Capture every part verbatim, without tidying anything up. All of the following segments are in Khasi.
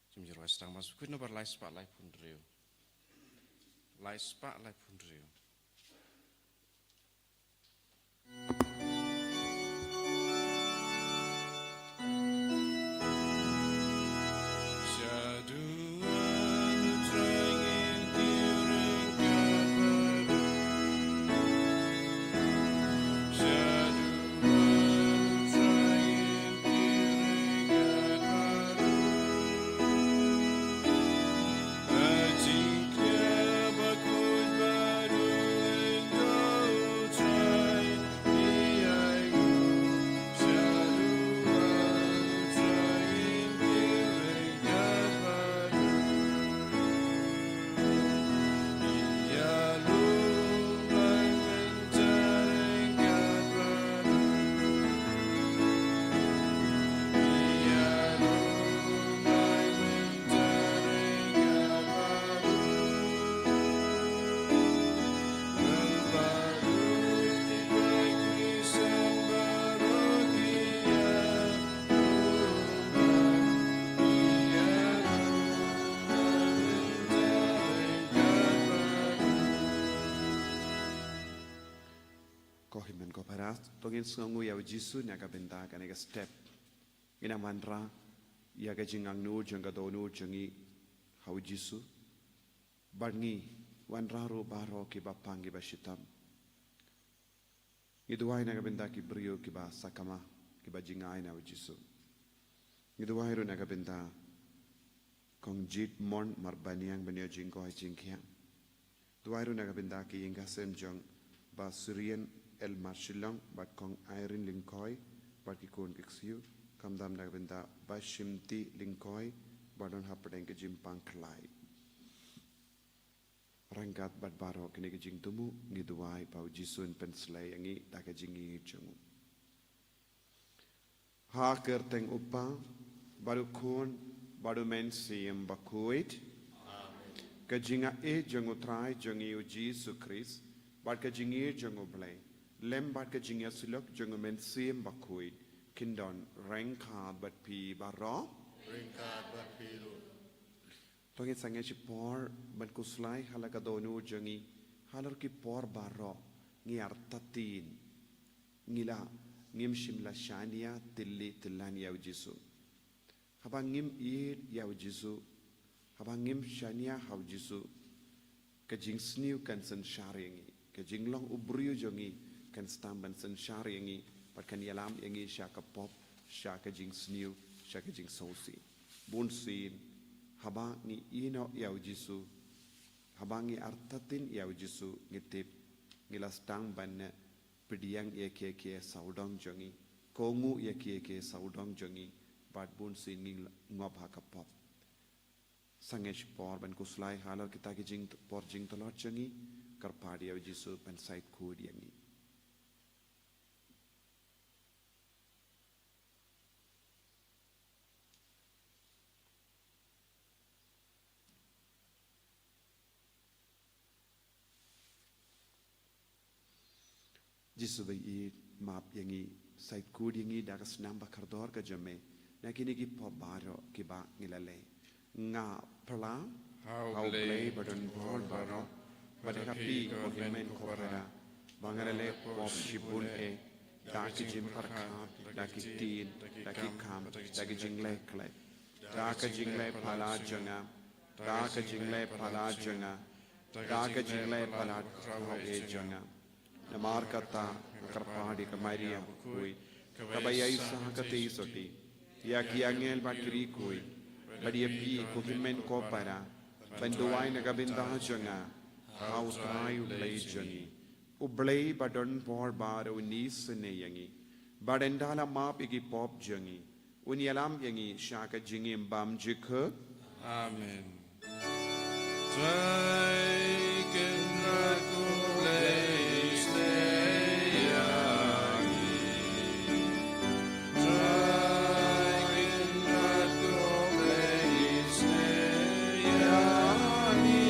Jingmut ïa rwai sdang, Mass ba khuid, nombar lai spah laiphew hynriew. Lai spah laiphew hynriew. Ko hynmen ko para, to ngin sngewnguh ïa u Jisu na ka bynta kane ka step. Ngin ïa wanrah ïa ka jingangnud jong ka dohnud jong ngi ha u Jisu. Bad ngi wanrah ruh baroh kiba pang kiba shitom. Ngi duwai na ka bynta ki briew kiba sakma, kiba jingai na u Jisu. Ngi duwai ruh na ka bynta Kong Jit Mon Marbaniang ban ïoh jingkoit jingkhiah. Duwai ruh na ka bynta ki ïing ki sem jong Bah Surien L Marshillong bad Kong Irene Lyngkhoi bad ki khun ki ksiew. Khamtam na ka bynta Bah Shimti Lyngkhoi ba don hapdeng ka jingpang khlaiñ. Ryngkat bad baroh kine ki jingthmu ngi duwai ba u Jisu un pynslem ïa ngi da ka jingïeit jong u. Ha ka kyrteng u Kpa, bad u Khun, bad u Mynsiem Bakhuid. Amen. Ka jingïeit jong u Trai jong ngi u Jisu Khrist, bad ka jingïeit jong u Blei, lem bad ka jingïasyllok jong u Mynsiem Bakhuid, kin don ryngkat bad phi baroh. Ryngkat bad phi ruh. To ngin sangeh shipor ban khuslai ha la ka dohnud jong ngi, halor ki por baroh ngi artatien. Ngi la, ngim shym la shaniah tylli tyllan ïa u Jisu. Haba ngim ïeit ïa u Jisu, haba ngim shaniah ha u Jisu, ka jingsniew kan synshar ïa ngi, ka jinglong u briew jong ngi kan sdang ban synshar ïa ngi, bad kan ïalam ïa ngi sha ka pop, sha ka jingsniew, sha ka jingsngewsih. Bunsien, haba ngi ïehnoh ïa u Jisu, haba ngi artatien ïa u Jisu, ngi tip, ngi la sdang ban pdiang ïa kiei kiei sawdong jong ngi, kohnguh ïa kiei kiei sawdong jong ngi, bad bunsien ngin ngop ha ka pop. Sangeh shipor ban khuslai halor kita ki jing, por jingtlot jong ngi, kyrpad ïa u Jisu ban shait khuid ïa ngi. Jisu ba ïeit, map ïa ngi, shait khuid ïa ngi da ka snam ba kordor ka jong me na kine ki pop baroh kiba ngi la leh. Nga phla ha u Blei ba don bor baroh, bad ha phi ko hynmen ko para, ba nga la leh pop shibun eh, da ki jingpyrkhat, da ki ktien, da ki kam, da ki jingleh khleh, da ka jingleh palat jong nga, da ka jingleh palat jong nga, da ka jingleh palat khraw eh jong nga. Namar kata nga kyrpad ïa ka Maria bakhuid, kaba ïaisah ha ka tei sotti, ïa ki angel bad ki riewkhuid, bad ïa phi ko hynmen ko para, ban duwai na ka bynta jong nga ha u Trai u Blei jong ngi. U Blei ba don bor baroh un isynei ïa ngi, bad ynda la map ïa ki pop jong ngi, un ïalam ïa ngi sha ka jingim bymjukut. Amen. Trai Kynrad ko Blei isynei ïa ngi. Trai Kynrad ko Blei isynei ïa ngi.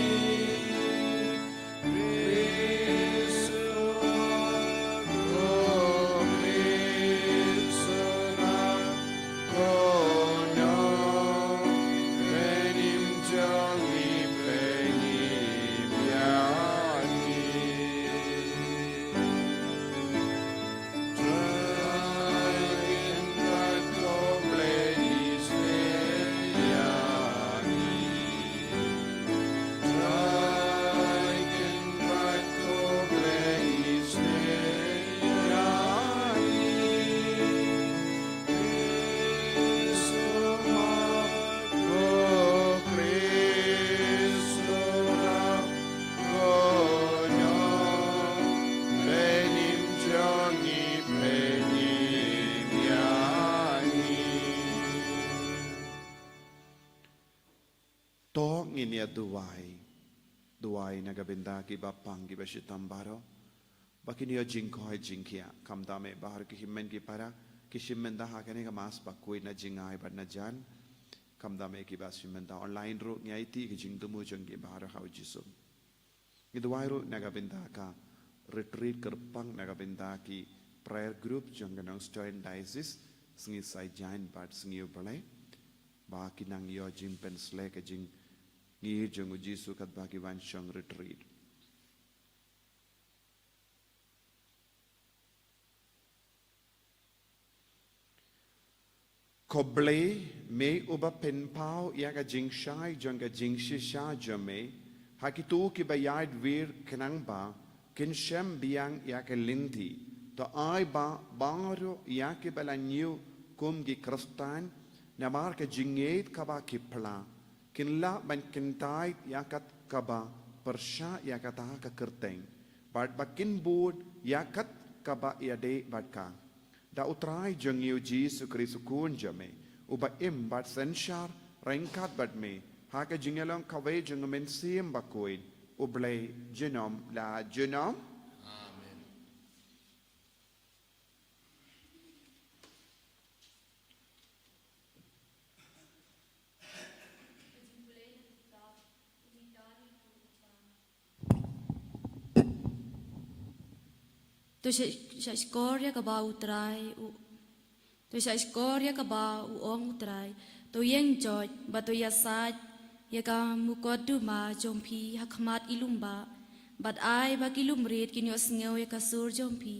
To ngin ïa duwai. Duwai na ka bynta ki bapang ki bashitom baroh. Ba kin ïoh jingkoit jingkhiah. Khamtam eh baroh ki hynmen ki para, ki shim bynta ha kane ka Mass bakhuid na jingai bad na jan. Khamtam eh ki ba shim bynta online ruh, ngi aiti ki jingthmu jong ki baroh ha u Jisu. Ngi duwai ruh na ka bynta ka retreat kyrpang na ka bynta ki prayer group jong ka Nongstoiñ Diocese, sngi Saitjaiñ bad sngi U Blei. Ba kin nang ïoh jingpynsleh ka jingïeit jong u Jisu katba ki wan shong retreat. Khublei, me uba pynpaw ïa ka jingshai jong ka jingshisha jong me ha kito kiba ïaid wir, khnang ba kin shem biang ïa ka lynti. To ai ba baroh ïa kiba la ñiew kum ki Khristan namar ka jingïeit kaba ki phla, kin lah ban kyntait ïa kat kaba pyrshah ïa kata ka kyrteng, bad ba kin bud ïa kat kaba ïadei bad ka. Da U Trai jong ngi U Jisu Khrist U Khun jong me, uba im bad synshar ryngkat bad me ha ka jingïalong kawei jong U Mynsiem Bakhuid, U Blei junom la junom. Amen. To sha-, shah shkor ïa kaba U Trai u, to shah shkor ïa kaba u ong U Trai. To ïeng joit bad to ïasaid ïa ka mukot duma jong phi ha khmat i lum bah, bad ai ba ki lum rit kin ïohsngew ïa ka sur jong phi.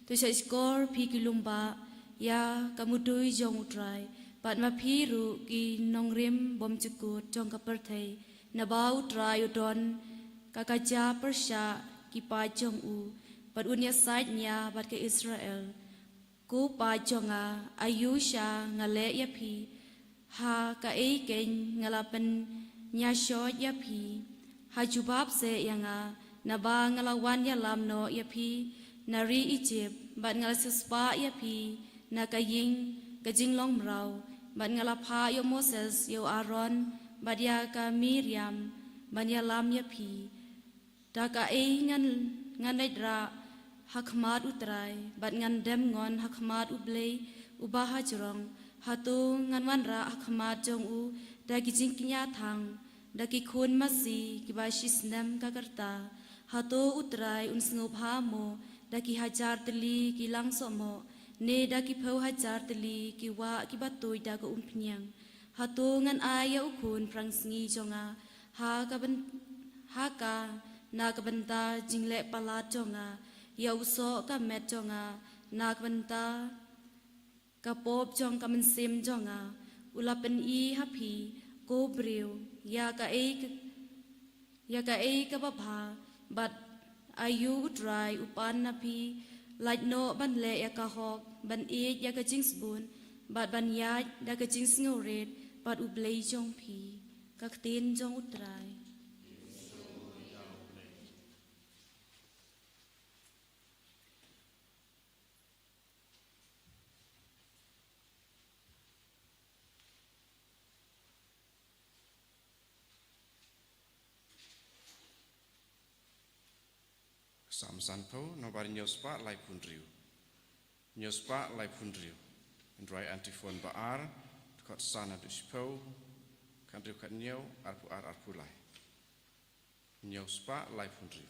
To shah shkor phi ki lum bah ïa ka mudui jong U Trai, bad ma phi ruh ki nongrim bymjukut jong ka pyrthei. Naba U Trai u don ka kaja pyrshah ki paid jong u, bad un ïasaid nia bad ka Israel. Ko paid jong nga, ayu sha nga leh ïa phi, ha kaei keiñ nga la pynïashoit ïa phi? Ha jubab seh ïa nga, naba nga la wan ïalam noh ïa phi na ri Ijipt, bad nga la siewspah ïa phi na ka ïing ka jinglong mraw, bad nga la phah ïa u Moses, ïa u Aaron, bad ïa ka Miriam ban ïalam ïa phi. Da kaei ngan, ngan leit rah ha khmat U Trai, bad ngan dem ngon ha khmat U Blei uba ha jrong? Hato ngan wanrah ha khmat jong u da ki jingkñia thang, da ki khun masi kiba shisnem ka rta? Hato U Trai un sngewbha mo da ki hajar tylli ki langsohmoh, ne da ki phew hajar tylli ki wah kiba tuid da ka umphniang? Hato ngan ai ïa u khun phrangsngi jong nga ha ka byn-, ha ka na ka bynta jingleh palat jong nga, ïa u soh ka met jong nga na ka bynta ka pop jong ka mynsiem jong nga? U la pyni ha phi, ko briew, ïa kaei ka, ïa kaei kaba bha, bad aïu U Trai u pan na phi? Lait noh ban leh ïa ka hok, ban ïeit ïa ka jingsbun, bad ban ïaid da ka jingsngewrit bad U Blei jong phi. Ka ktien jong U Trai. Salm sanphew, nombar hynñiew spah laiphew hynriew. Hynñiew spah laiphew hynriew. Hynriew antiphon ba ar, dkhot san haduh shiphew, khathynriew khathynñiew, arphew ar, arphew lai. Hynñiew spah laiphew hynriew.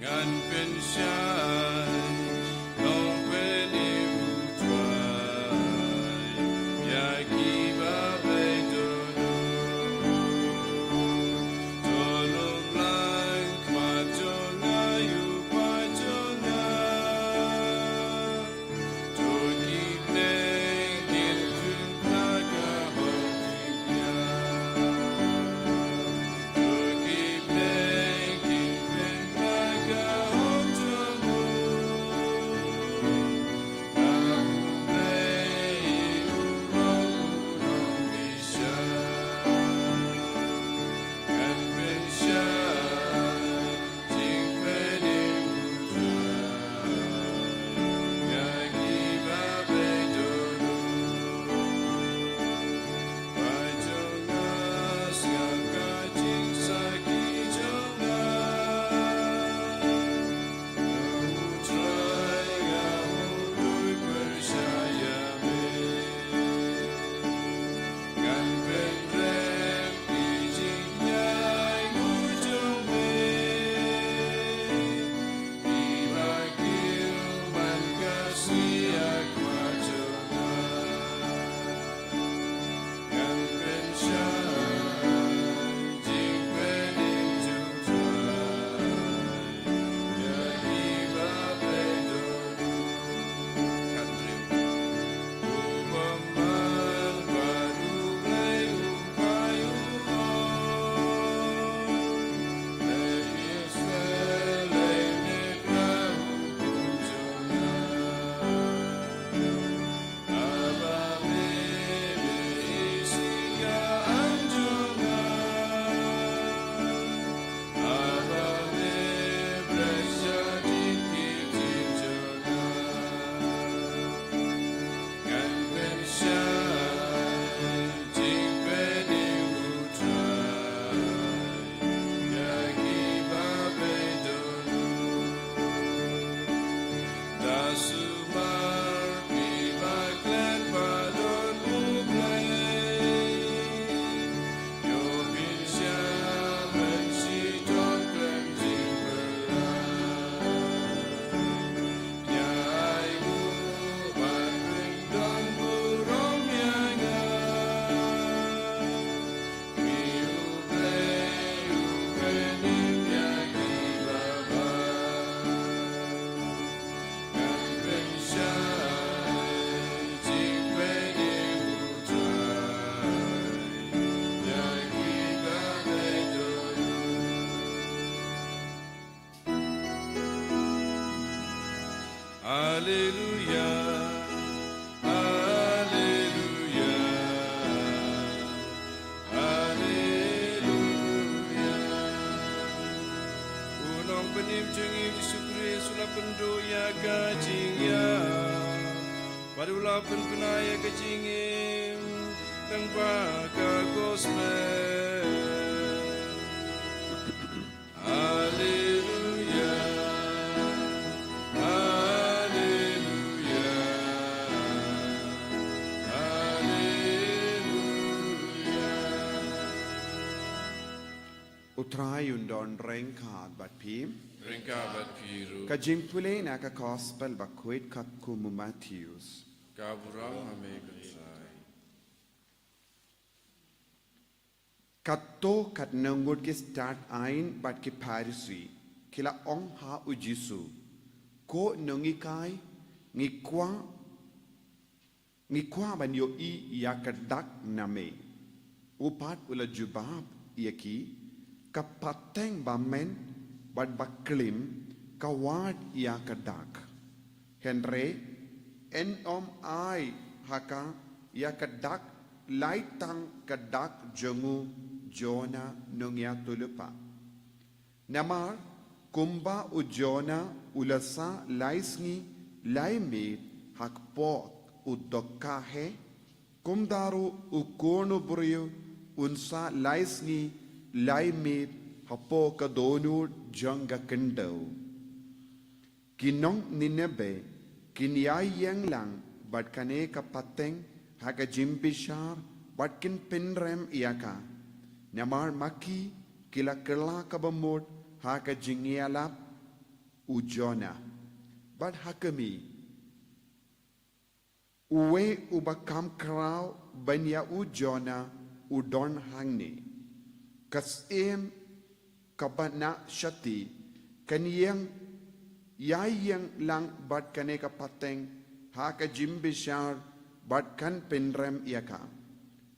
Ngan pynshai, long pynïap U Trai ïa kiba beit dohnud. To long lang khmat jong nga ïa u paid jong nga. Haleluya. Haleluya. Haleluya. U Nongpynim jong ngi Jisu Khrist u la pynduh ïa ka jingïap bad u la pynbna ïa ka jingim tang ba ka gospel. Haleluya. Haleluya. Haleluya. U Trai un don ryngkat bad phi. Ryngkat bad phi ruh. Ka jingpule na ka gospel ba khuid katkum u Mathaios. Ka burom ha me ko Trai. Katto katne ngut ki stad aiñ bad ki Pharisi ki la ong ha u Jisu, ko nonghikai, ngi kwah, ngi kwah ban ïohi ïa ka dak na me. U pat u la jubab ïa ki, ka pateng ba men bad ba klim ka wad ïa ka dak. Hynrei yn ym ai ha ka ïa ka dak, lai tang ka dak jong u Jona nongïathuhlypa. Namar kumba u Jona u la sah lai sngi lai miet ha kpoh u dohkha heh, kumta ruh u Khun u briew un sah lai sngi lai miet hapoh ka dohnud jong ka khyndew. Ki nong Nineveh kin ïaïeng lang bad kane ka pateng ha ka jingbishar bad kin pynrem ïa ka. Namar ma ki ki la kylla kaba mut ha ka jingïalap u Jona. Bad ha khmih, uwei uba kham khraw ban ïa u Jona u don hangne. Ka syiem kaba na shati kan ïeng, ïaïeng lang bad kane ka pateng ha ka jingbishar bad kan pynrem ïa ka.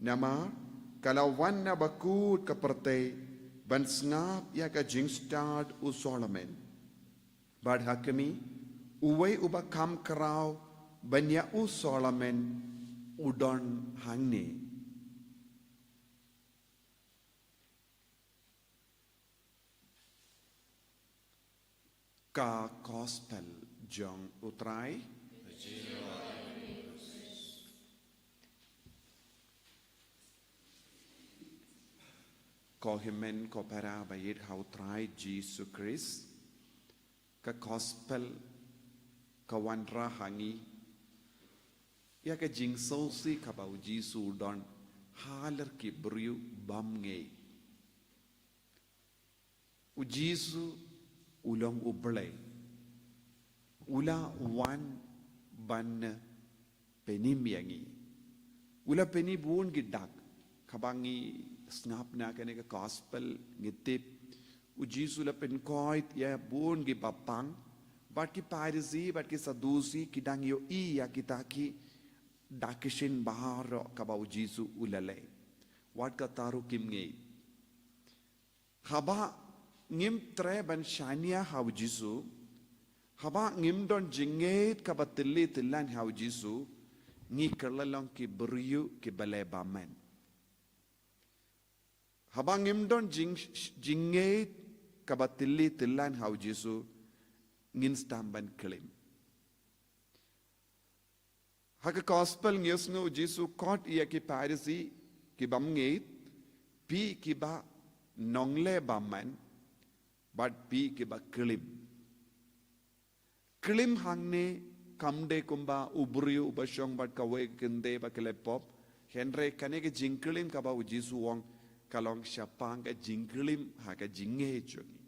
Namar ka la wan na bakut ka pyrthei ban sngap ïa ka jingstad u Solomon. Bad ha khmih, uwei uba kham khraw ban ïa u Solomon u don hangne. Ka gospel jong u Trai. Ko hynmen ko para ba ïeit ha u Trai Jisu Khrist. Ka gospel ka wanrah ha ngi ïa ka jingsngewsih kaba u Jisu u don halor ki briew bymngeit. U Jisu u long u Blei. U la wan ban pynim ïa ngi. U la pyni bun ki dak, kaba ngi sngap na kane ka gospel ngi tip. U Jisu u la pynkoit ïa bun ki bapang, bad ki Pharisi, bad ki Sadusi, ki dang ïohi ïa kita ki dak ki shin baroh kaba u Jisu u la leh. Wat kata ruh kim ngeit. Haba ngim treh ban shaniah ha u Jisu, haba ngim don jingngeit kaba tylli tyllan ha u Jisu, ngi kylla long ki briew kiba leh bymman. Haba ngim don jing, jingngeit kaba tylli tyllan ha u Jisu, ngin sdang ban klim. Ha ka gospel ngi ïohsngew u Jisu u khot ïa ki Pharisi ki bymngeit, phi kiba nongleh bymman, bad phi kiba klim. Klim hangne kam dei kumba u briew uba shong bad kawei ka kynthei ba ki leh pop, hynrei kane ka jingklim kaba u Jisu u ong ka long shaphang ka jingklim ha ka jingngeit jong ngi.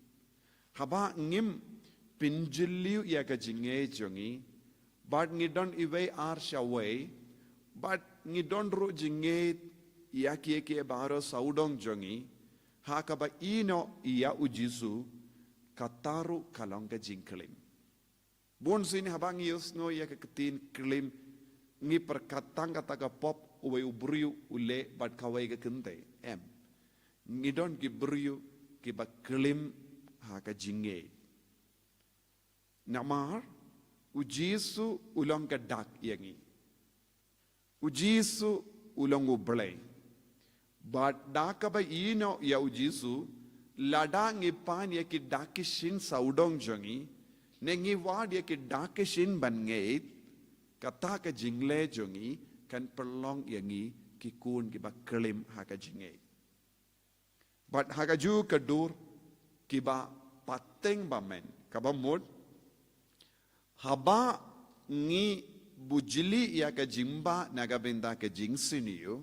Haba ngim pynjylliew ïa ka jingngeit jong ngi, bad ngi don iwei ar shawei, bad ngi don ruh jingngeit ïa kiei kiei baroh sawdong jong ngi, ha kaba ïehnoh ïa u Jisu, kata ruh ka long ka jingklim. Bun sien haba ngi ïohsngew ïa ka ktien klim, ngi pyrkhat tang kata ka pop uwei u briew u leh bad kawei ka kynthei. Em. Ngi don ki briew kiba klim ha ka jingngeit. Namar, U Jisu u long ka dak ïa ngi. U Jisu u long U Blei. Bad da kaba ïehnoh ïa U Jisu, lada ngi pan ïa ki dak ki shin sawdong jong ngi, ne ngi wad ïa ki dak ki shin ban ngeit, kata ka jingleh jong ngi kan pynlong ïa ngi ki khun kiba klim ha ka jingngeit. Bad ha kajuh ka dur kiba pateng bymmen, kaba mut, haba ngi bujli ïa ka jingbah na ka bynta ka jingsniew,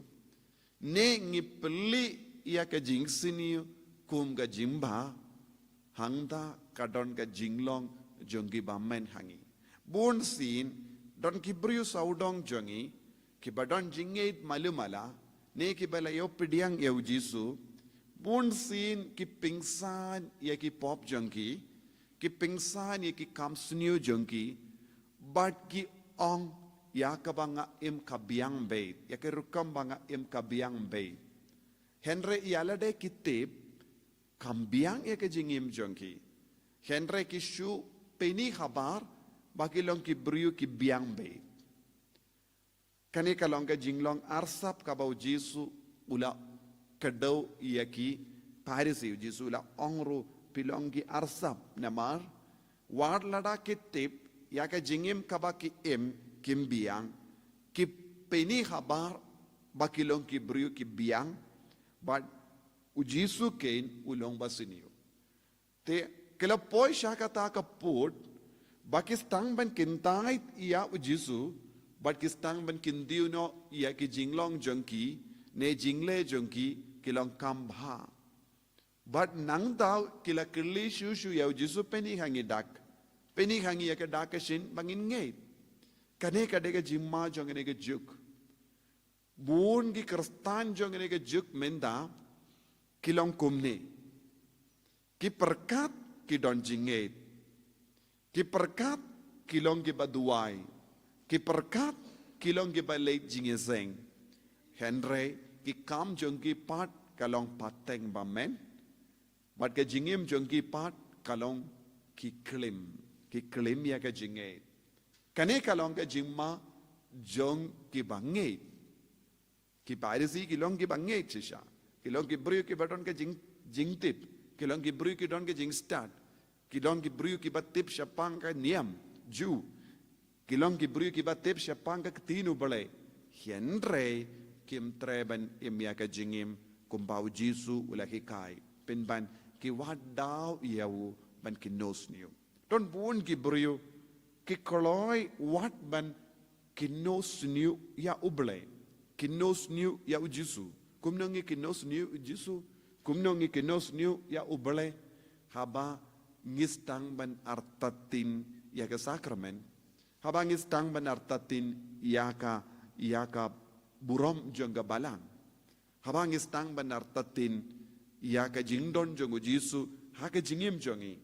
ne ngi plie ïa ka jingsniew kum ka jingbah, hangta ka don ka jinglong jong ki bymmen ha ngi. Bun sien don ki briew sawdong jong ngi kiba don jingngeit malu mala, ne kiba la ïoh pdiang ïa U Jisu, bun sien ki pynsan ïa ki pop jong ki, ki pynsan ïa ki kam sniew jong ki, bad ki ong, ïa kaba nga im ka biang beit, ïa ka rukom ba nga im ka biang beit. Hynrei ïa lade ki tip kam biang ïa ka jingim jong ki. Hynrei ki shu pyni habar ba ki long ki briew ki biang beit. Kane ka long ka jinglong arsap kaba U Jisu u la kdew ïa ki Pharisi. U Jisu u la ong ruh, phi long ki arsap namar wat lada ki tip ïa ka jingim kaba ki im kim biang, ki pyni habar ba ki long ki briew ki biang, bad U Jisu kein u long ba sniew. Te ki la poi sha kata ka pud ba ki sdang ban kyntait ïa U Jisu, bad ki sdang ban kyntiew noh ïa ki jinglong jong ki, ne jingleh jong ki, ki long kam bha. Bad nangta ki la kylli shuh shuh ïa U Jisu, pyni ha ngi dak, pyni ha ngi ïa ka dak ka shin ba ngin ngeit. Kane ka dei ka jingma jong kane ka juk. Bun ki Khristan jong kane ka juk mynta ki long kumne. Ki pyrkhat ki don jingngeit. Ki pyrkhat ki long kiba duwai. Ki pyrkhat ki long kiba leit jingïaseng. Hynrei ki kam jong ki pat ka long pateng bymmen. Bad ka jingim jong ki pat ka long ki klim. Ki klim ïa ka jingngeit. Kane ka long ka jingma jong kiba ngeit. Ki Pharisi ki long kiba ngeit shisha. Ki long ki briew kiba don ka jing, jingtip. Ki long ki briew ki don ka jingstad. Ki long ki briew kiba tip shaphang ka niam Jiw. Ki long ki briew kiba tip shaphang ka ktien U Blei. Hynrei kim treh ban im ïa ka jingim kumba U Jisu u la hikai. Pynban ki wad daw ïa u ban kynnoh sniew. Don bun ki briew ki kloi wat ban kynnoh sniew ïa U Blei, kynnoh sniew ïa U Jisu. Kumno ngi kynnoh sniew ïa U Jisu? Kumno ngi kynnoh sniew ïa U Blei? Haba ngi sdang ban artatien ïa ka sakramen, haba ngi sdang ban artatien ïa ka, ïa ka burom jong ka balang, haba ngi sdang ban artatien ïa ka jingdon jong U Jisu ha ka jingim jong ngi,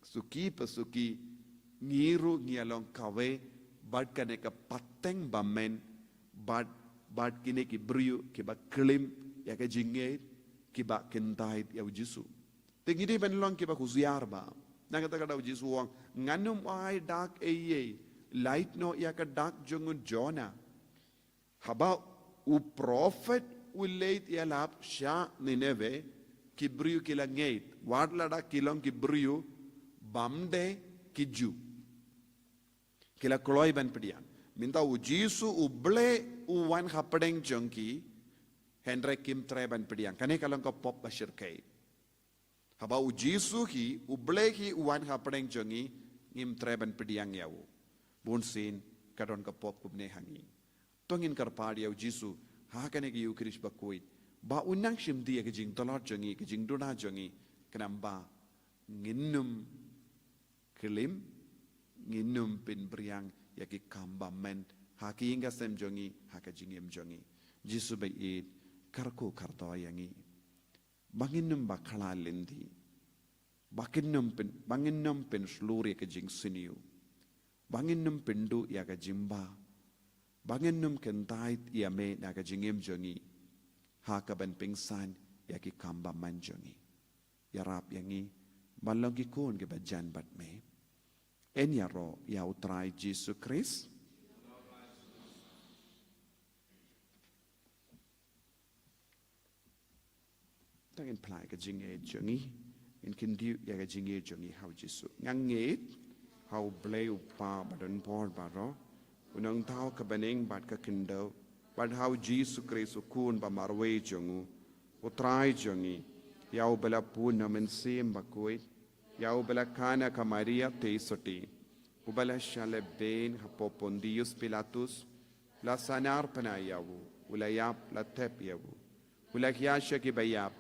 suki pa suki, ngi ruh ngi ïa long kawei bad kane ka pateng bymmen, bad, bad kine ki briew kiba klim ïa ka jingngeit, kiba kyntait ïa U Jisu. Te ngi dei ban long kiba husiar bha. Na kata ka daw U Jisu u ong, ngan ym ai dak ei ei lait noh ïa ka dak jong u Jonah. Haba u prophet u leit ïalap sha Nineveh, ki briew ki la ngeit, wat lada ki long ki briew bym dei ki Jiw. Ki la kloi ban pdiang. Mynta U Jisu U Blei u wan hapdeng jong ki, hynrei kim treh ban pdiang. Kane ka long ka pop ba shyrkhei. Haba U Jisu hi, U Blei hi u wan hapdeng jong ngi, ngim treh ban pdiang ïa u. Bun sien ka don ka pop kumne ha ngi. To ngin kyrpad ïa U Jisu ha kane ka Ïukharist bakhuid ba un nang shim di ïa ka jingtlot jong ngi, ka jingduna jong ngi, khnang ba ngin ym klim, ngin ym pynbriang ïa ki kam bymmen ha ka ïing ka sem jong ngi, ha ka jingim jong ngi. Jisu ba ïeit, kyrkhu kyrtoi ïa ngi ba ngin ym bakla lynti, ba ngin ym pyn, ba ngin ym pynshlur ïa ka jingsniew, ba ngin ym pynduh ïa ka jingbha, ba ngin ym kyntait ïa me na ka jingim jong ngi ha kaban pynksan ïa ki kam bymmen jong ngi. Ïarap ïa ngi ban long ki khun kiba jan bad me. Yn ïaroh ïa U Trai Jisu Khrist. To ngin plie ka jingngeit jong ngi, ngin kyntiew ïa ka jingngeit jong ngi ha U Jisu. Nga ngeit ha U Blei U Kpa badonbor baroh, U Nongthaw ka bneng bad ka khyndew, bad ha U Jisu Khrist U Khun ba marwei jong U, U Trai jong ngi, ïa uba la pun na U Mynsiem Bakhuid, ïa uba la khana ka Maria Theisotti, uba la shah leh beiñ hapoh Pontius Pilatus, la sahnarphna ïa U, U la ïap, la thep ïa U, U la khia sha ki baïap,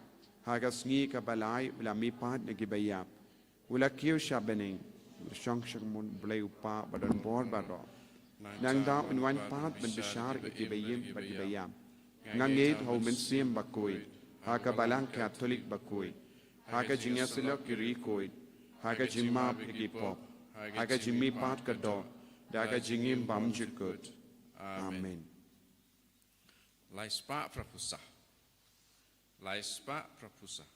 ha ka sngi kaba lai U la mihpat na ki baïap, U la kiew sha bneng, U la shong sha kmut U Blei U Kpa badonbor baroh. Nangta Un wan pat ban bishar ïa ki baïap bad ki baïap. Nga ngeit ha U Mynsiem Bakhuid, ha ka Balang Katholik bakhuid, ha ka jingïasyllok ki riewkhuid, ha ka jingmap ïa ki pop, ha ka jingmihpat ka doh, da ka jingim bymjukut. Amen. Lai spah phra phew saw. Lai spah phra phew saw.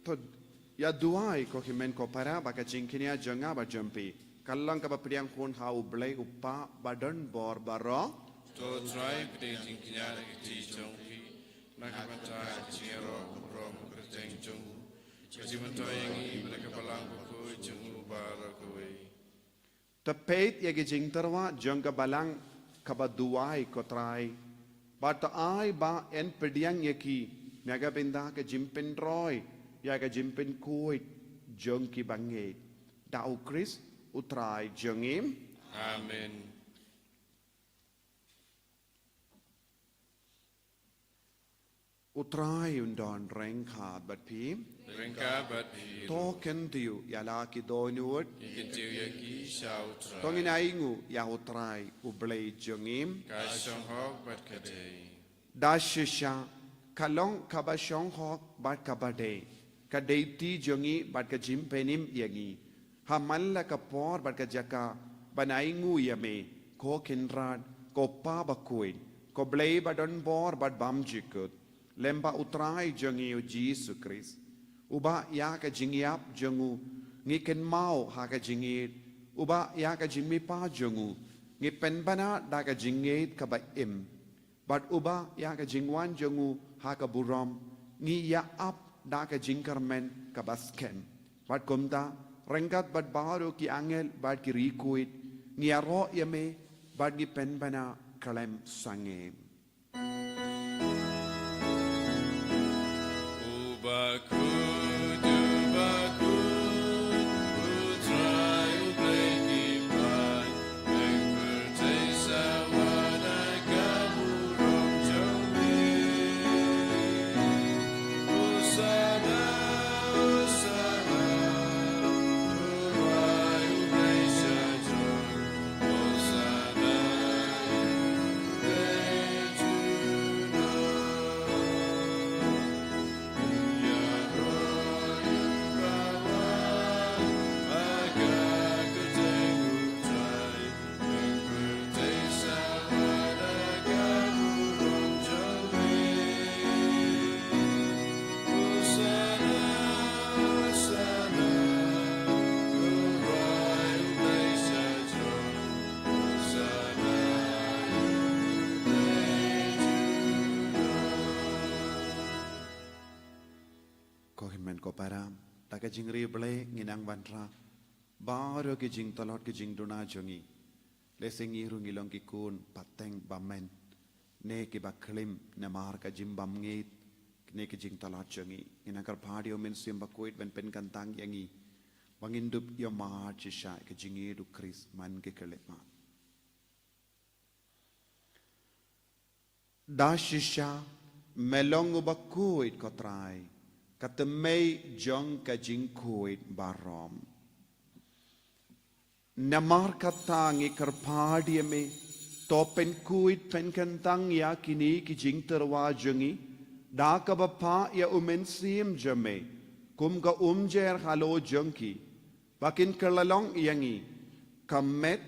To ïa duwai ko hynmen ko para ba ka jingkñia jong nga bad jong phi kan long kaba pdiang hun ha U Blei U Kpa badonbor baroh. To Trai, pdiang jingkñia na ka kti jong phi, na ka bynta ka jingïaroh ka burom kyrteng jong U, ka jingmyntoi ïa ngi na ka Balang Bakhuid jong U baroh kawei. To peit ïa ki jingtyrwa jong ka balang kaba duwai ko Trai, bad to ai ba yn pdiang ïa ki na ka bynta ka jingpynroi ïa ka jingpynkhuid jong ki bangeit. Da U Khrist U Trai jong ngi. Amen. U Trai un don ryngkat bad phi. Ryngkat bad phi. To kyntiew ïa la ki dohnud. Ngi kyntiew ïa ki sha U Trai. To ngin ainguh ïa U Trai U Blei jong ngi. Ka shong hok bad ka dei. Da shisha, ka long kaba shong hok bad kaba dei. Ka dei kti jong ngi bad ka jingpynim ïa ngi. Ha man la ka por bad ka jaka ban ainguh ïa me, ko Kynrad, ko Pa Bakhuid, ko Blei badonbor bad bymjukut, lem bad U Trai jong ngi U Jisu Khrist. Uba ïa ka jingïap jong U ngi kynmaw ha ka jingïeit, uba ïa ka jingmihpat jong U ngi pynbna da ka jingïeit kaba im. Bad uba ïa ka jingwan jong U ha ka burom ngi ïa ap da ka jingkyrmen kaba skhem. Bad kumta, ryngkat bad baroh ki angel bad ki riewkhuid, ngi ïaroh ïa me bad ngi pynbna khlem sangeh. Ko para, da ka jingriewblei ngi nang wanrah baroh ki jingtlot ki jingduna jong ngi. Lehse ngi ruh ngi long ki khun pateng bymmen, ne kiba klim namar ka jingbymngeit ne ki jingtlot jong ngi. Ngi nang kyrpad ïa U Mynsiem Bakhuid ban pynkyntang ïa ngi ba ngin dup ïa mar shisha ka jingïeit U Khrist man ki khyllipmat. Da shisha me long uba khuid, ko Trai, ka tymmen jong ka jingkhuid baroh. Namar kata ngi kyrpad ïa me, to pynkhuid pynkyntang ïa kine ki jingtyrwa jong ngi da kaba phah ïa U Mynsiem jong me kum ka umjer halor jong ki, ba kin kylla long ïa ngi ka met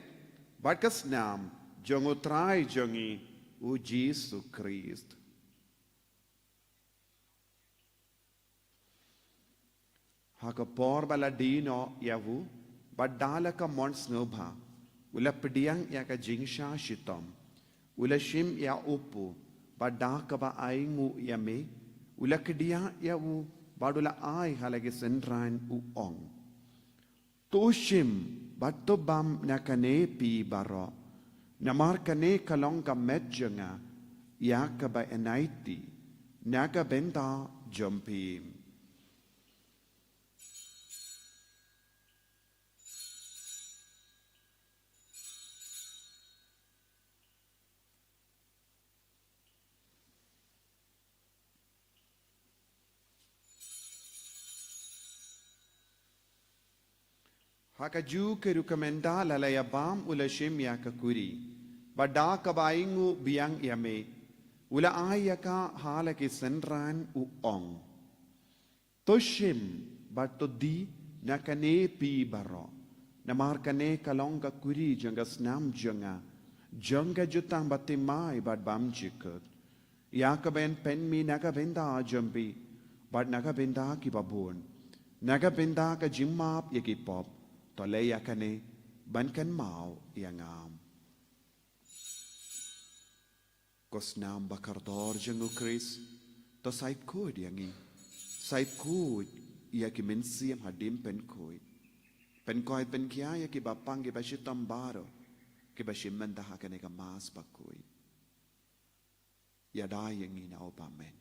bad ka snam jong U Trai jong ngi U Jisu Khrist. Ha ka por ba la die noh ïa u, bad da la ka mon sngewbha, u la pdiang ïa ka jingshah shitom, u la shim ïa u pu, bad da kaba ainguh ïa me, u la kdiah ïa u, bad u la ai ha la ki synran, u ong: To shim bad to bam na kane phi baroh, namar kane ka long ka met jong nga ïa kaba ïaid na ka bynta jong phi. Ha kajuh ka rukom ynda la la ïa bam u la shim ïa ka kuri, bad da kaba ainguh biang ïa me, u la ai ïa ka ha la ki synran u ong: To shim bad to die na kane phi baroh, namar kane ka long ka kuri jong ka snam jong nga, jong ka jutang bathymmai bad bymjukut, ïa kaba yn pynmih na ka bynta jong phi bad na ka bynta kiba bun, na ka bynta ka jingmap ïa ki pop. To leh ïa kane ban kynmaw ïa nga. Ko snam ba kordor jong U Khrist, to saip khuid ïa ngi. Saip khuid ïa ki mynsiem hadien pynkhuid. Pynkhuid pynkhia ïa kiba pang kiba shitom baroh, kiba shim bynta ha kane ka Mass bakhuid. Ïada ïa ngi na u bymman.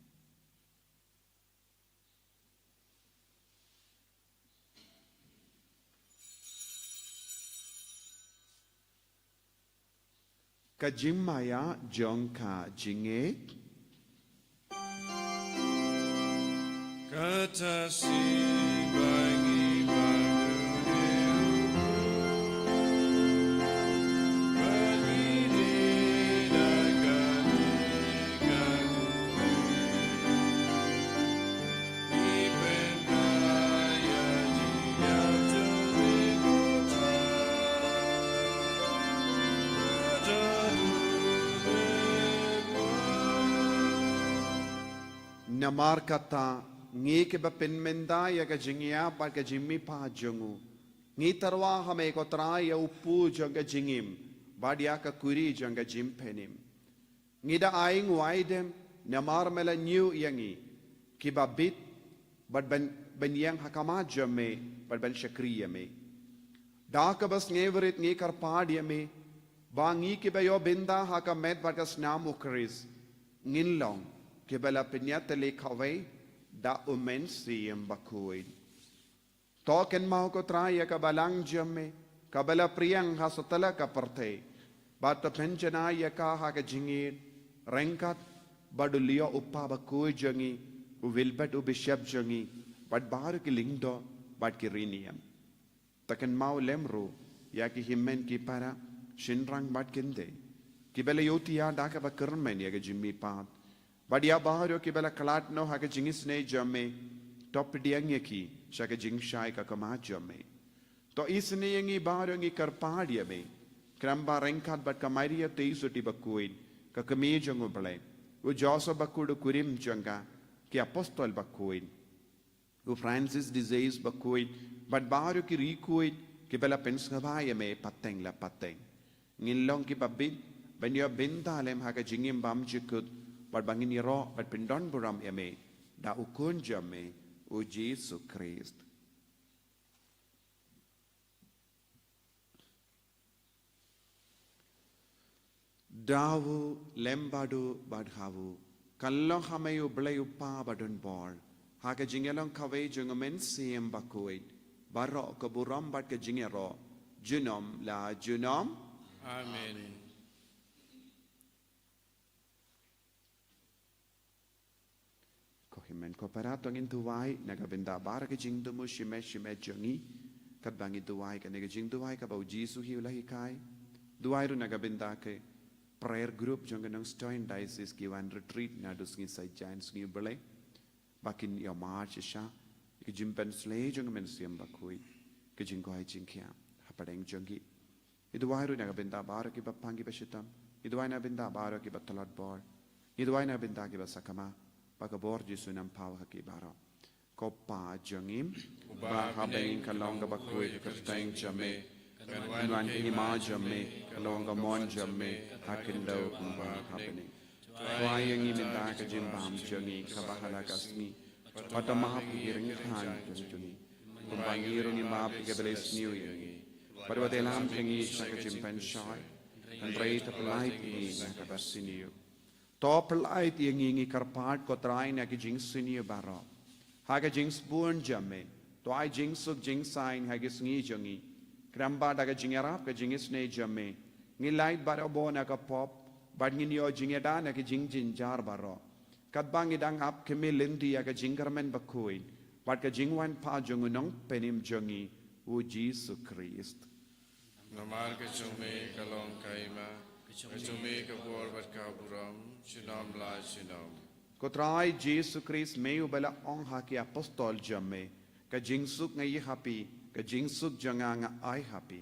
Ka jingmaïa jong ka jingngeit. Kata shi ba ngi ba ngi ruh, ba ngi dei da kane ka kuri. Namar kata, ngi kiba pynmynta ïa ka jingïap bad ka jingmihpat jong u, ngi tyrwa ha me ko Trai ïa u pu jong ka jingim bad ïa ka kuri jong ka jingpynim. Ngi da ainguh aidem namar me la ñiew ïa ngi kiba bit bad ban, ban ïeng ha khmat jong me bad ban shakri ïa me. Da kaba sngewrit ngi kyrpad ïa me ba ngi kiba ïoh bynta ha ka met bad ka snam u Khrist ngin long kiba la pynïatylli kawei da u Mynsiem Bakhuid. To kynmaw ko Trai ïa ka balang jong me kaba la pdiang ha satlak ka pyrthei, bad to pynjanai ïa ka ha ka jingïeit ryngkat bad u Leo u kpa bakhuid jong ngi, u Wilbert u bishop jong ngi, bad baroh ki lyngdoh bad ki riewniam. To kynmaw lem ruh ïa ki hynmen ki para, shynrang bad kynthei, kiba la ïohthiah da kaba kyrmen ïa ka jingmihpat, bad ïa baroh kiba la khlad noh ha ka jingisynei jong me, to pdiang ïa ki sha ka jingshai ka khmat jong me. To isynei ïa ngi baroh, ngi kyrpad ïa me, khnang ba ryngkat bad ka Maria Theisotti bakhuid, ka kmie jong u Blei, u Joseph bakhuid u kurim jong ka, ki apostol bakhuid, u Francis de Sales bakhuid, bad baroh ki riewkhuid kiba la pynsngewbha ïa me pateng la pateng, ngin long kiba bit ban ïoh bynta lem ha ka jingim bymjukut, bad ba ngin ïaroh bad pyndonburom ïa me da u Khun jong me, U Jisu Khrist. Da u lem bad u bad ha u, kan long ha me u Blei u Kpa badonbor, ha ka jingïalong kawei jong u Mynsiem Bakhuid, baroh ka burom bad ka jingïaroh, junom la junom. Amen. Ko hynmen ko para, to ngin duwai na ka bynta baroh ki jingthmu shimet shimet jong ngi. Katba ngi duwai kane ka jingduwai kaba u Jisu hi u la hikai, duwai ruh na ka bynta ki prayer group jong ka Nongstoiñ Diocese ki wan retreat naduh sngi Saitjaiñ, sngi Blei, ba kin ïoh march sha ki jingpynsleh jong ka Mynsiem Bakhuid, ki jingkoit jingkhiah hapdeng jong ki. Ngi duwai ruh na ka bynta baroh kiba pang kiba shitom. Ngi duwai na ka bynta baroh kiba tlot bor. Ngi duwai na ka bynta kiba sakma, ba ka bor Jisu un nang paw ha ki baroh. Ko Pa jong ngi, uba ha bneng, ka long kaba khuid ka kyrteng jong me. Kan wan ka hima jong me, ka long ka mon jong me ha khyndew kumba ha bneng. Trai ïa ngi mynta ka jingbam jong ngi kaba ha la ka sngi. Bad to map ïa ki ryngkat jong ngi, kumba ngi ruh ngi map ïa kiba la isniew ïa ngi. Bad wat ïalam ïa ngi sha ka jingpynshoi, hynrei to pyllait ïa ngi na kaba sniew. To pyllait ïa ngi, ngi kyrpad ko Trai, na ki jingsniew baroh. Ha ka jingsbun jong me, to ai jingsuk jingsaiñ ha ki sngi jong ngi. Khnang ba da ka jingïarap ka jingisynei jong me, ngin lait barabor na ka pop, bad ngin ïoh jingïada na ki jingjynjar baroh. Katba ngi dang ap khmih lynti ïa ka jingkyrmen bakhuid bad ka jingwan pat jong u Nongpynim jong ngi, u Jisu Khrist. Namar ka jong me ka long ka hima, ka jong me ka bor bad ka burom, junom la junom. Ko Trai Jisu Khrist, me uba la ong ha ki apostol jong me, ka jingsuk nga ïa ha phi, ka jingsuk jong nga nga ai ha phi.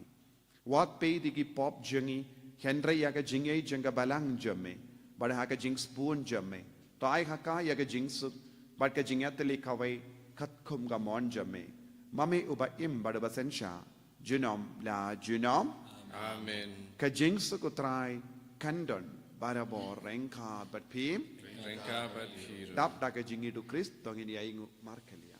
Wat peit ïa ki pop jong ngi, hynrei ïa ka jingïeit jong ka balang jong me, bad ha ka jingsbun jong me, to ai ha ka ïa ka jingsuk bad ka jingïatylli kawei katkum ka mon jong me. Ma me uba im bad uba synshar, junom la junom. Amen. Ka jingsuk u Trai kan don barabor ryngkat bad phi. Ryngkat bad phi ruh. Dap da ka jingïeit u Khrist, to ngin ïa ïnguh markylliang.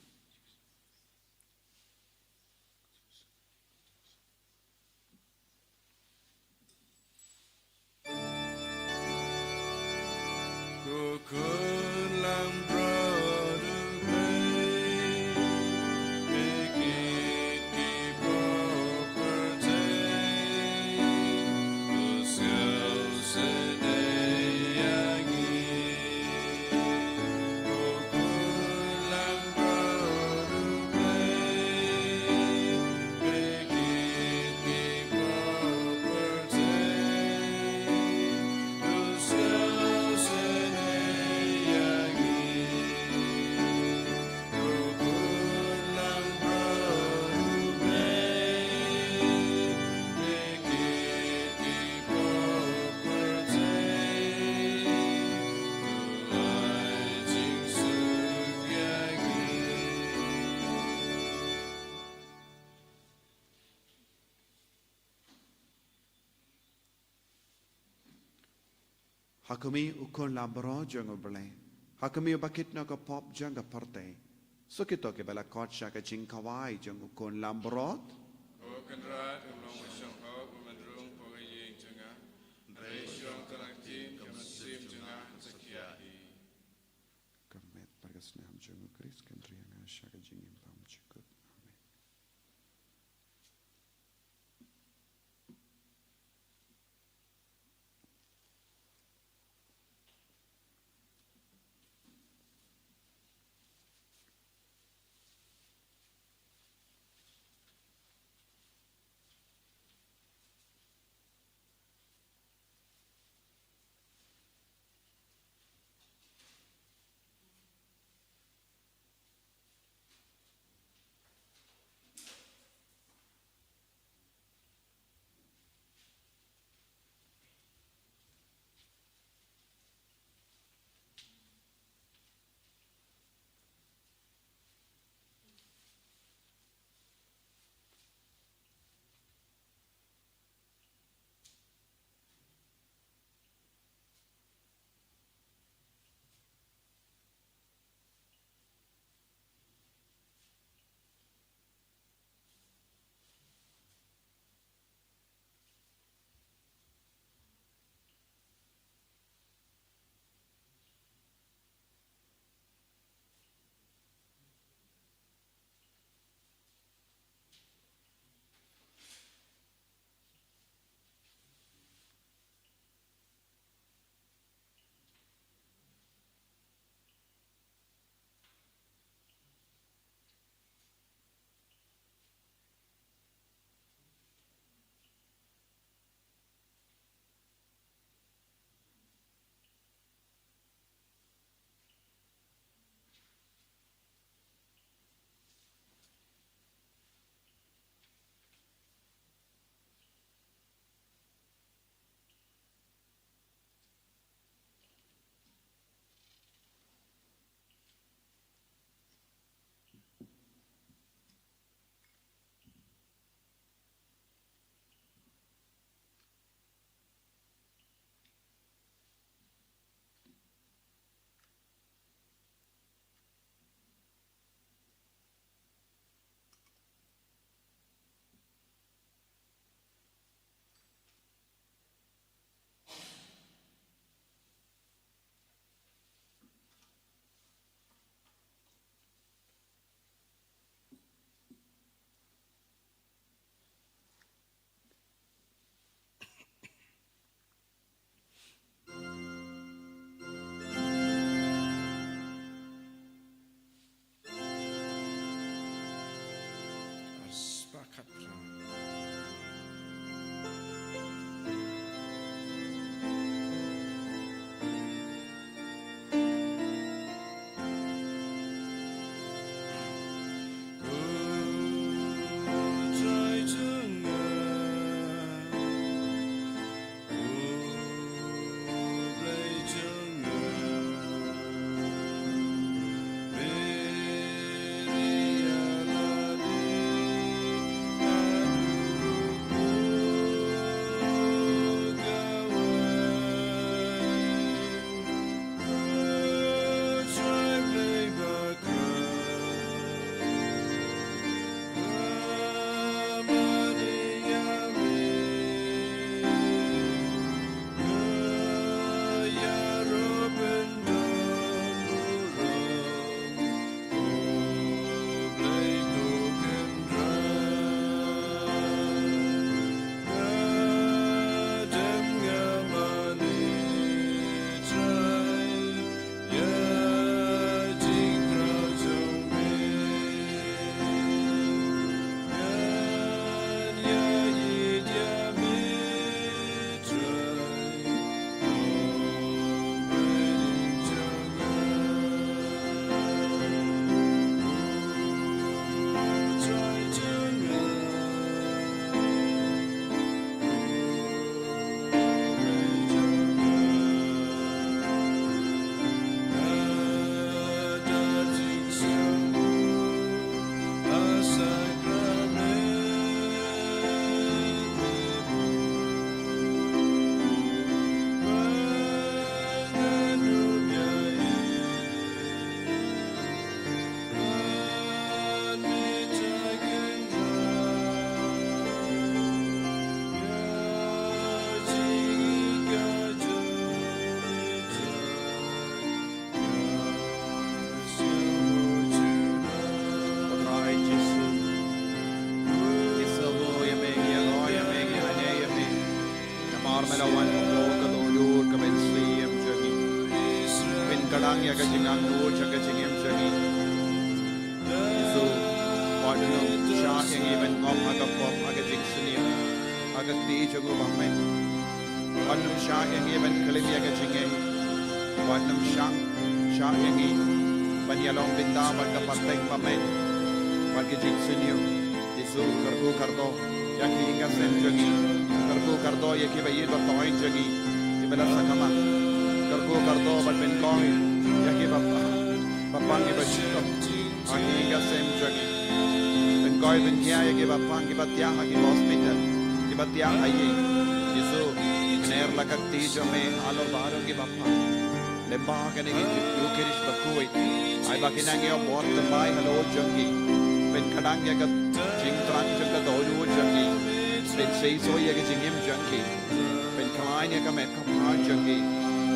Ha khmih u khun lamroh jong u Blei, ha khmih uba kit noh ka pop jong ka pyrthei. Sa kito kiba la khot sha ka jingkhawai jong u khun lamroh. Ko Kynrad, um long ba shong hok, um rung hapoh ka ïing jong nga. Hynrei shong tang ktien ka mynsiem jong nga kan sa khiah hi. Ka met bad ka snam jong u Khrist kan ri ïa nga sha ka jingim bymjukut. Amen. la wan hapoh ka dohnud ka mynsiem jong ngi. Pynkhlaiñ ïa ka jingangnud jong ka jingim jong ngi. Jisu, wat nym shah ïa ngi ban ngop ha ka pop, ha ka jingsniew, ha ka kti jong u bymman. Wat nym shah ïa ngi ban klim ïa ka jingngeit. Wat nym shah, shah ïa ngi ban ïalong bynta bad ka pateng bymman, bad ka jingsniew. Jisu, kyrkhu kyrdoh ïa ki ïing ki sem jong ngi. Kyrkhu kyrdoh ïa kiba ïeit ba thoh jong ngi, kiba la sakma. Kyrkhu kyrdoh bad pynkoi ïa kiba pang, ba pang kiba shitom ha ki ïing ki sem jong ngi. Pynkoi pynhiar ïa kiba pang, kiba thiah ha ki hospital, kiba thiah ha ïing. Jisu, kner la ka kti jong me halor baroh kiba pang. Lyngba kane ka Ïukharist bakhuid, ai ba ki nang ïoh bor thymmai halor jong ki. Pynkhlaiñ ïa ka jingthrang jong ka dohnud jong ki. Pynseisoh ïa ka jingim jong ki. Pynkhlaiñ ïa ka met ka phad jong ki.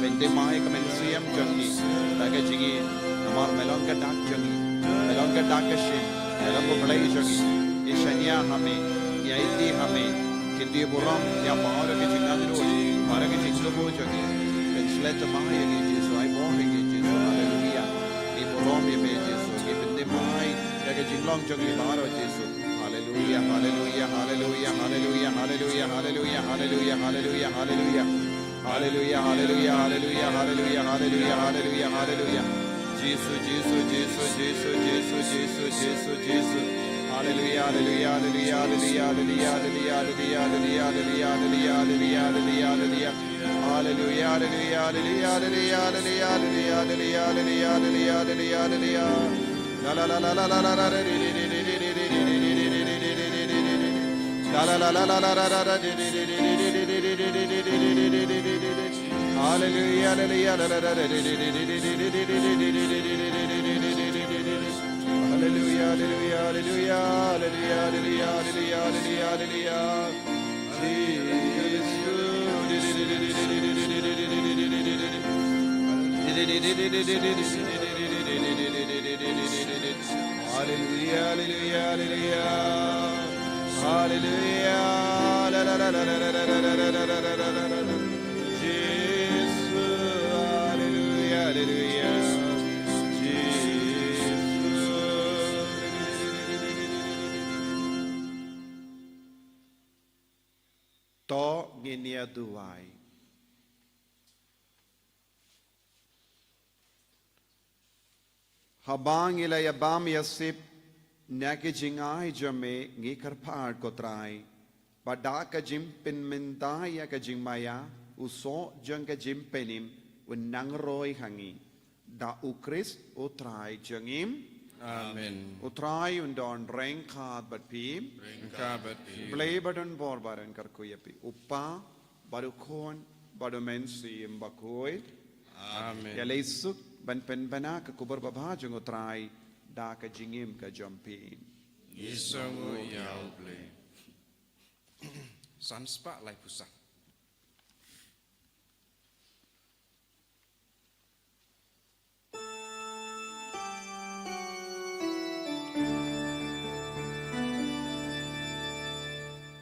Pynthymmai ïa ka mynsiem jong ki da ka jingim. Namar me long ka dak jong ngi, me long ka dak ka shim, me long U Blei jong ngi. Ngi shaniah ha me, ngi aiti ha me. Kyntiew burom ïa baroh ki jingangnud, baroh ki jingthmu jong ngi. Pynshlei thymmai ïa ngi Jisu, ai bor ïa ngi Jisu. Haleluia. Ngi burom ïa me Jisu, ngi pynthymmai ïa ka jinglong jong ngi baroh Jisu. Haleluia, haleluia, haleluia, haleluia, haleluia, haleluia, haleluia, haleluia. Haleluia, haleluia, haleluia, haleluia, haleluia, haleluia, haleluia. Jisu, Jisu, Jisu, Jisu, Jisu, Jisu, Jisu, Jisu. Haleluia, haleluia, haleluia, haleluia, haleluia, haleluia, haleluia, haleluia, haleluia, haleluia. Haleluia, haleluia, haleluia, haleluia, haleluia, haleluia, haleluia, haleluia, haleluia, haleluia. La la la la la la la la. Hallelujah, hallelujah, hallelujah, hallelujah, hallelujah, hallelujah, hallelujah, hallelujah, hallelujah, hallelujah, hallelujah, hallelujah. Hallelujah, hallelujah, hallelujah. Hallelujah. La, la, la, la. Jesus, hallelujah, hallelujah. Jesus. To ngin ïa duwai. Haba ngi la ïa bam ïa sip na ki jingai jong me, ngi kyrpad ko Trai, ba da ka jingpynmynta ïa ka jingmaïa, u soh jong ka jingpynim un nang roi ha ngi. Da U Khrist U Trai jong ngi. Amen. U Trai un don ryngkat bad phi. Ryngkat bad phi. Blei ba don bor ba don kyrkhu ïa phi. U Kpa, bad U Khun, bad U Mynsiem Bakhuid. Amen. Ïa lei suk ban pynbna ka khubor babha jong U Trai da ka jingim ka jong phi. Ngi sngewnguh ïa U Blei. San spah laiphew san.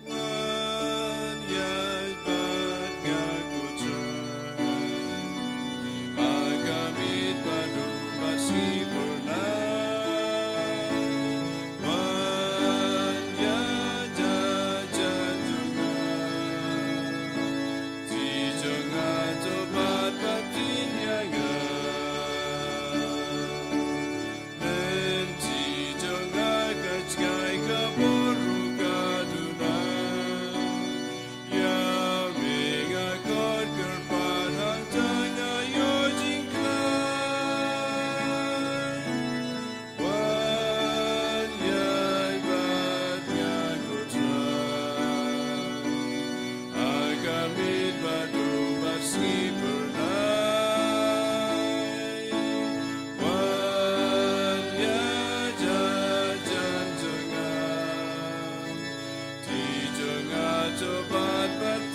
Wan ïaid bad nga ko Trai, ha ka miet bad u bad sngi phyrnai. Wan ïaid ha jan jong nga, ti jong nga to bat bad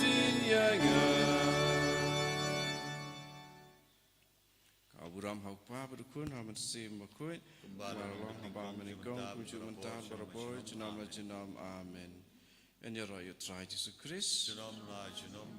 tin ïa nga. Ka burom ha u Kpa bad u Khun ha u Mynsiem Bakhuid. Kumba la long haba mynnyngkong, kumjuh mynta, barabor, junom la junom. Amen. Yn ïaroh ïa u Trai Jisu Khrist. Junom la junom.